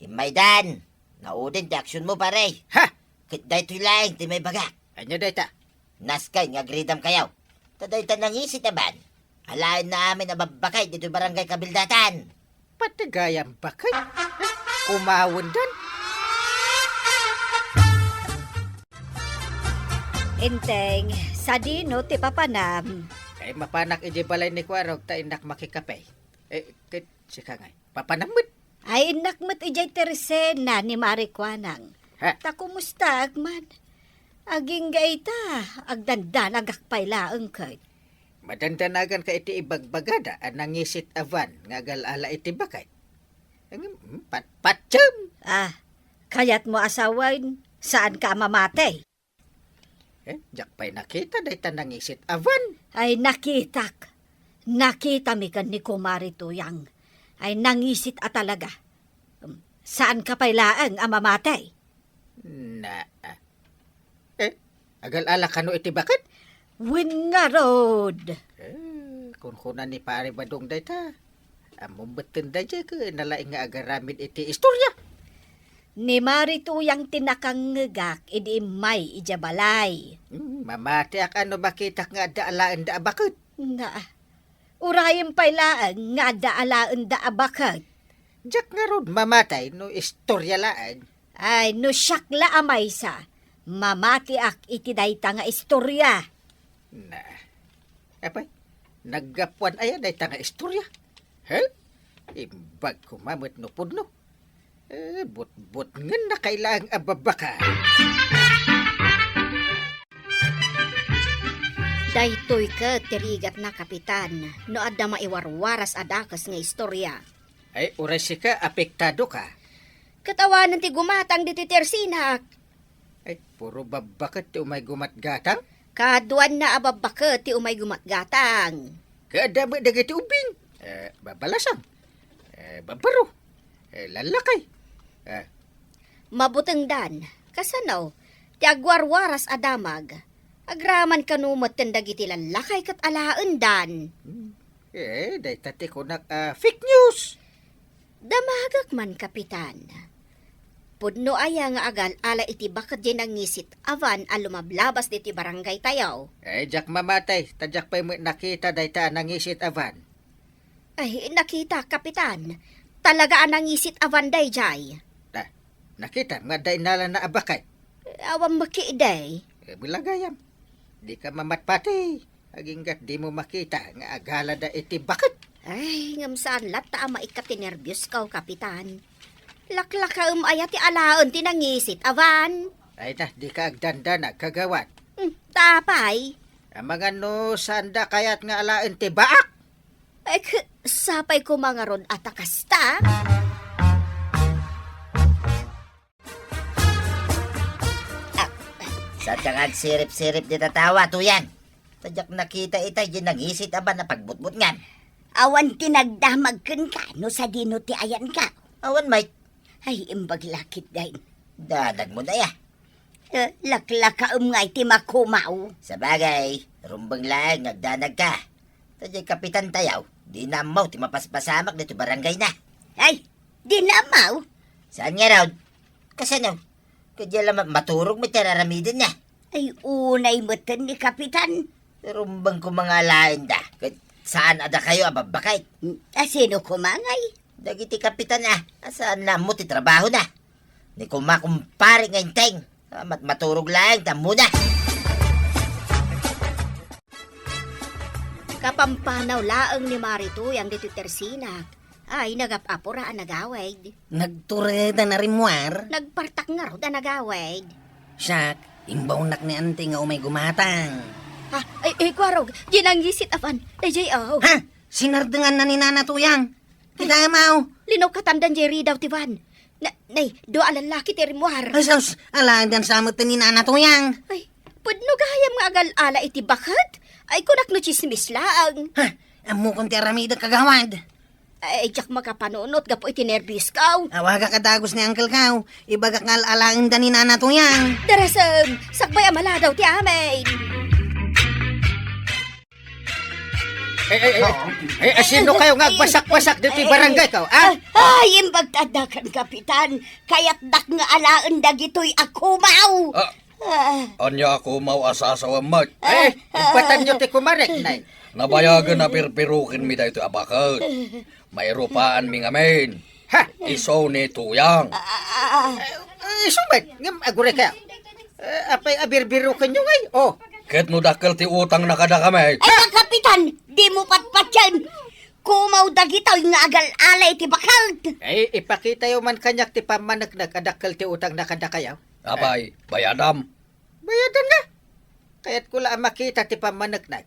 Immaydan, naudin ti aksionmo, pare. Ha? Ket daytoy laeng ti maibagak. Ania dayta? Naskay nga agridam kayo. Ta dayta nangisit a ban, alaenna amin a babbakay ditoy barangay kabildatan. Pati gayam bakay. Kumawendan. Enteng, sadino ti papanam? Ay, mapanak iti balay ni Kuarog ta innak makikape. Eh, ket sika ngay, papanam met. Ay, innak met idiay tersena ni Mari Kuanang. Ha? Ta kumustaak man? Agingga ita, agdandanagak pay laeng ket. Madandanagan ka iti ibagbagada a nangisit a van nga agal-ala iti baket. Ngem, hmm, pat-, patiem! Ah, kayatmo a sawen, saan ka a mamati? Eh, diak pay nakita dayta nangisit a van. Ay, nakitak. Nakitami ken ni Kumari Tuyang. Ay, nangisit a talaga. Um, saan ka pay laeng a mamati? Na, eh, agal-ala kano iti baket? Wen ngarud. Eh, kunkuna ni Pare Badong dayta. Ammom metten daydiay ket nalaing nga agaramid iti istorya. Ni Mari Tuyang ti nakangngegak idi immay idiay balay. Hmm, mamatiak a no makitak nga adda alaenda a baket. Na, urayem pay laeng nga adda alaenda a baket. Diak ngarud mamati no istorya laeng. Ay, no siak la a maysa, mamatiak iti dayta nga istorya. Na, apay, naggapuan aya dayta nga istorya? He? Imbag koma met no pudno. Eh, butbutngen na kailaang a babaka. Daytoy ket ti rigatna, Kapitan, no adda maiwarwaras a dakes nga istorya. Ay, uray sika, apektado ka. Ket awanen ti gumatang ditoy tersinak. Ay, puro babbaket ti umay gumatgatang? Kaduanna a babbaket ti umay gumatgatang. Kaadda met dagiti ubing. Eh, babalasang. Eh, babbaro. Eh, lallakay. Eh. Mabutengdan. Kasano? Ti agwarwaras a damag. Agraman kano metten dagiti lallakay ket alaendan. Hmm. Eh, dayta ti kunak a fake news. Damagek man, Kapitan. Pudno aya nga agal-ala iti baket diay nangisit a van a lumablabas ditoy barangay tayo? Eh, diak mamati, ta diak pay met nakita dayta a nangisit a van. Ay, nakita, Kapitan. Talaga a nangisit a van daydiay. Ta, nakita nga adda innalana a baket. Awan makidey. Eh, bala gayam. Dika mamatpati. Aginggat dimo makita nga agalada iti baket. Ay, ngem saan latta a maikkat ti nerbios ko, Kapitan. Laklakaem aya ti alaen ti nangisit a van? Ay na, dika agdandanag, kagawad. Hmm, ta apay? Amangan no saanda kayat nga alaen ti baak? Ek, sapay koma ngarud a ta kasta. Ah. Saanda nga agsirip-sirip dita tawa, Tuyang. Ta diak nakita itay diay nangisit a van a pagbutbutngam. Awan ti nagdamag kenka no sadino ti ayanka? Awan, Mike. Ay, imbag la ketdin. Danagmo daya. Eh, laklakaem ngay ti makumaw. Sabagay, rumbeng laeng nga agdanagka. Ta diay kapitan tayo, dina ammo ti mapaspasamak ditoy barangayna. Ay, dina ammo? Saan ngarud? Kasano? Ket diay la ma-, maturog met ti ar-aramidenna. Ay, unay metten ni kapitan. Rumbeng koma nga alaenda, ket saan a dakayo a babbaket. A sino koma ngay? Dagiti kapitan a, a saan la ammo ti trabahona. Ni koma kumpare nga Enteng, a mat-, maturog laeng ti ammona. Kapampanaw laeng ni Mari Tuyang ditoy tersinak. Ay, nagap-apura a nagawid. Nagtured a narimmuar? Nagpartak ngarud a nagawid. Siak, imbawnak ni Auntie nga umay gumatang. Ha? Ay, ay, kuarog, di nangisit a van. Ay, jay, oh. Ha? Sinardenganna ni Nana Tuyang. Kita, Ay, amaw. Linaw katanda jay ridaw ti van. Na, nay, dua a lallaki ti rimmuar. Ay, sus, alaendan sa met ni Nana Tuyang. Ay, pudno gayam nga agal-ala iti baket? Ay, kunak no tsismis laeng. Ha? Ammokon ti aramidek, kagawad. Ay, diak makapanunot gapu iti nerbios kaw. Awagak a dagus ni Uncle kaw. Ibagak nga al-alaenda ni Nana Tuyang. Darasem, sakbay a maladaw ti amin. Eh, eh, eh, eh, asino kayo nga agbasak-basak ditoy barangay kaw, ah? Ay, ay, imbag ta adda kan, Kapitan. Kayatdak nga alaen dagitoy a kumaw. Ah, Ah. Ania a kumaw a sasawem met? Eh, ah, ibatanyo ti kumarek, nay. Nabayagen a birbirukenmi daytoy a baket. Mairupaanmi ngamin. Ha? Isu ni Tuyang. Ah, ah, ah. Eh, isu met, ngem aguray kayo. Eh, apay a birbirukenyo ngay? Oh. Ket no dakkel ti utangna kadakami. Ay, Kapitan, dimo patpatien. Kumaw dagitoy nga agal-ala iti baket. Eh, ipakitayo man kaniak ti pammaneknek a dakkel ti utangna kadakayo. Apay, bayadam? Bayadanna. Kayatko la a makita ti pammaneknek.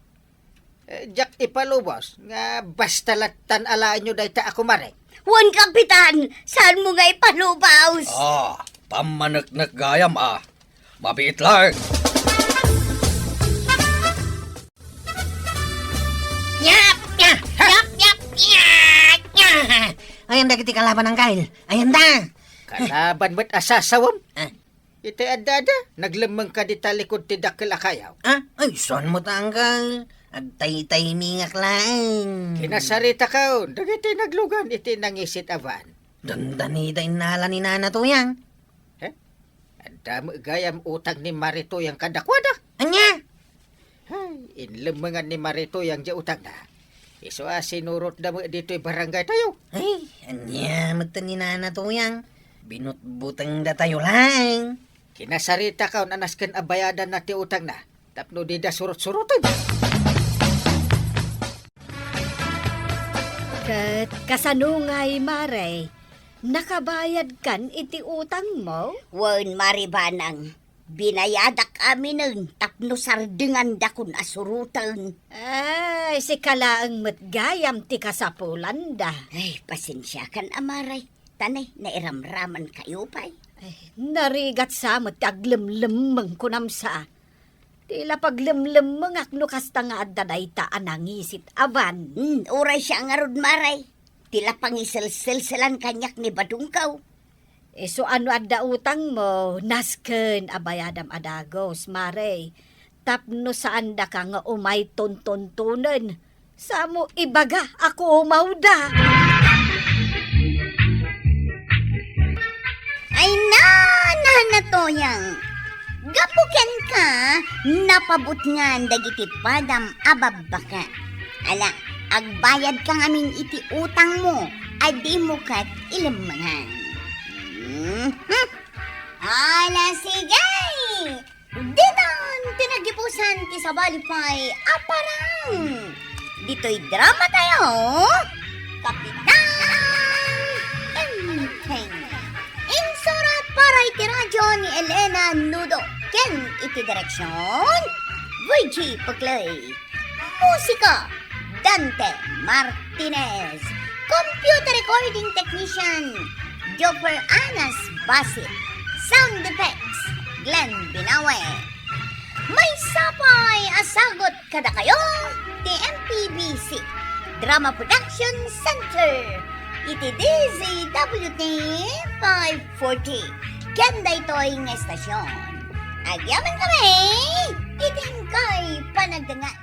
Eh, diak ipalubos nga basta lattan alaenyo dayta a kumarek. Wen, Kapitan, saanmo nga ipalubos? Ah, pammaneknek gayam, ah. Mabiit laeng. Yap, yap, yap, yap, yap, yap. Ayan dagiti kalaban, Uncle. Ayan da. Kalaban met a sasawem. Ah. Iti adda-adda, naglemmeng ka dita likud ti dakkel a kayaw. Ah? Ay, saan mo ta, Uncle? Agtaytaymingak laeng. Kinasaritakon dagiti naglugan iti nangisit a van. Dandani da innala ni Nana Tuyang. Eh? Adda met gayam utang ni Mari Tuyang kadakuada. Ania? Ay, inlemmengan ni Mari Tuyang diay utangna. Isu a sinurotda met ditoy barangay tayo. Ay, ania met ni Nana Tuyang? Binutbutengda tayo laeng. Kinasaritakon a nasken a bayadanna ti utangna tapno dida surot-suroten. Ket kasano ngay, Mare? Nakabayadkan iti utangmo? Wen, Mari Banang. Binayadak aminen tapno sardengandakon a suroten. Ay, sika laeng met gayam ti kasapulanda. Ay, pasensiakan, Amare. Ta ne, nairamraman kayo pay. Ay, narigat sa met ti aglemlemmeng kunam sa. Ti la paglemlemmengak no kasta nga adda dayta a nangisit a van. Hmm, uray siya ngarud, Mare. Ti la pangiselselselan kaniak ni badongko. Isu a no adda utangmo, nasken a bayadam a dagus, Mare. Tapno saandaka nga umay tontontonen. Samo ibaga a kumawda. Ay, na, Nana Tuyang. Gapu kenka, napabutngan dagiti padam a babbaka. Ala, agbayadka ngamin iti utangmo a dimo ket ilemmengan. Mhm. Ala, sige! Ditan ti nagipusan ti sabali pay a parang. Ditoy drama tayo, Kapitan Enteng. Insurat para iti radyo ni Elena Nudo ken iti direksyon, Virgie Paclay. Musika, Dante Martinez. Computer recording technician, Joffer Anas Basit. Sound effects, Glenn Binawe. Maysa pay a sagut kadakayo ti M P B C Drama Production Center iti D Z W T five forty. Ken daytoy nga estasyon, agyamankami iti inkay panagdengngeg.